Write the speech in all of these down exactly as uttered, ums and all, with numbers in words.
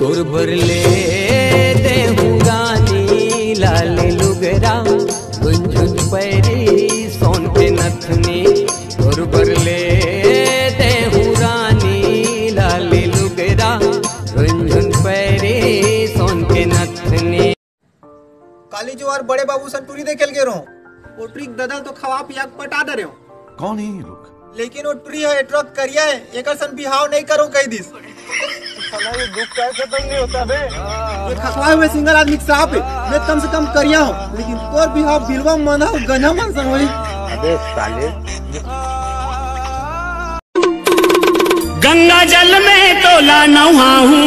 तोर बर ले देहूं रानी लाल लुगरा, झुनझुन पैरी सोन के नथनी। तोर बर ले देहूं रानी लाल लुगरा, झुनझुन पैरी सोन के नथनी। काली जो हर बड़े बाबू सन टूरी देखे ल गे रहो, वो टूरी के ददा ल तो खवा पिया के पटा दे रहे हो। कौन है ये लोग? लेकिन वो टूरी है, एटरक करिया है, एकर सन बिहाव नहीं करो कही दिस। साला ये दुख का खत्म नहीं होता बे। ये खखवाए हुए सिंगल आदमी के साफ है। मैं कम से कम करिया हूँ, लेकिन तोर बिहाव बिलवा मन हो गंजा मन सन होई। अबे साले। गंगा जल में तोला नहाऊं,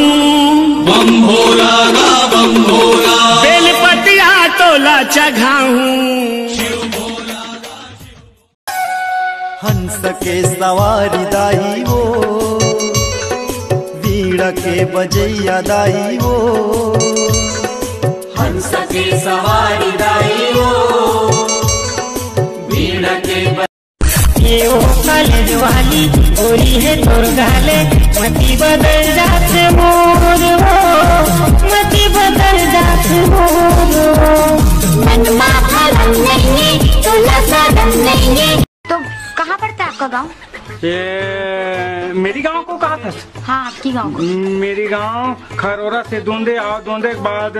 बम भोला गा बम भोला। बेलपतिया तोला चघाऊं। हंस के सवारी दाई वो, वीणा के बजैया दाई वो। हंस के सवारी दाई वो, वीणा के ये वो कॉलेज वाली गोरी है तोर गाले, मती बदल जात मोर हो, मती बदल जात मोर हो। मन मा भरम नहीं, तोला शरम नहीं। तो कहाँ पड़ता है आपका गांव? ये मेरी गांव को कहा था? हाँ, आपकी गांव को। मेरी गांव खरोरा से दोंदे आओ, दोंदे के बाद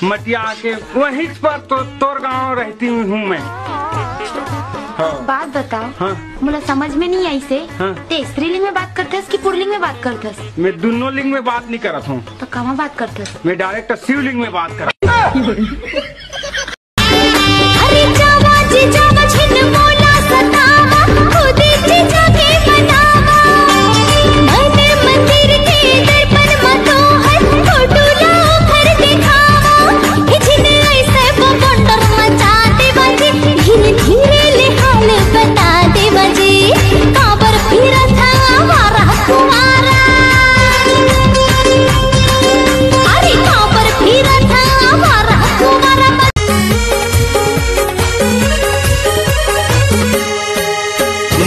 मटिया आके वहीं पर तो, तोर गांव रहती हूँ मैं। हाँ। बात बताओ, हाँ। मोला समझ में नहीं आई से। हाँ। ते स्त्रीलिंग में बात करथस कि पुरलिंग में बात करथस? मैं दोनों लिंग में बात नहीं करत हूँ। तो कहाँ बात करथस? मैं डायरेक्ट शिवलिंग में बात करत। अरे जावा जी जावा, झिन मोला सतावा, खुद जी जाके मनावा। मन मंदिर के दर्पण म तोहर फोटो ला ओखर दिखावा। ए झिन ऐसे बवंडर मचा देवा जी, झिन धीरे ले हाल बता देवा जी। काबर फिरत हवा रह कुमारा, अरे काबर फिरत हवा रह कुमारा।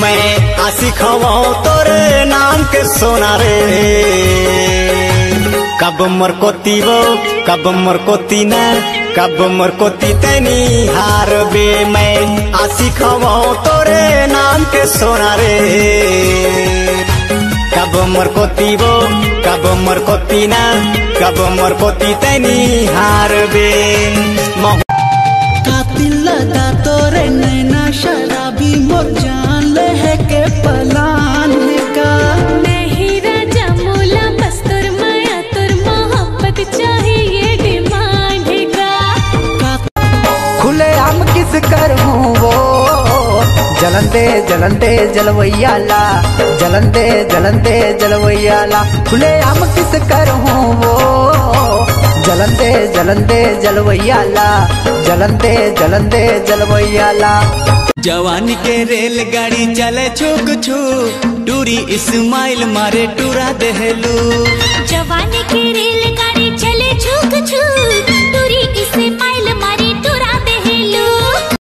मैं आशिक हवं तोरे नाम के सोना रे। कब मोर कोती वो, कब मोर कोती न, कब मोर कोती तैं निहारबे। मैं आशिक हवं तोरे नाम के सोना रे। कब मोर कोती वो, कब मोर कोती ना, कब मोर कोती तैं निहारबे। महू कातिल लदा तोरे नैना शराबी, मोर जान लेहे के पलान हे का? नहीं राजा मोला, बस तोर माया, तोर मोहब्बत चाहिए, डिमांड हे का? खुलेआम किस करहूँ वो, जलन दे, जलन दे जलवैया ला, जलन दे, जलन दे जलवैया ला। खुलेआम किस करहूँ वो, जलन दे, जलन दे जलवैया ला, जलन दे, जलन दे जलवैया ला। जवानी के रेलगाड़ी चले छुक छुक, टूरी स्माइल मारे टूरा देहलू। जवानी के रेलगाड़ी चले छुक छुक, टूरी स्माइल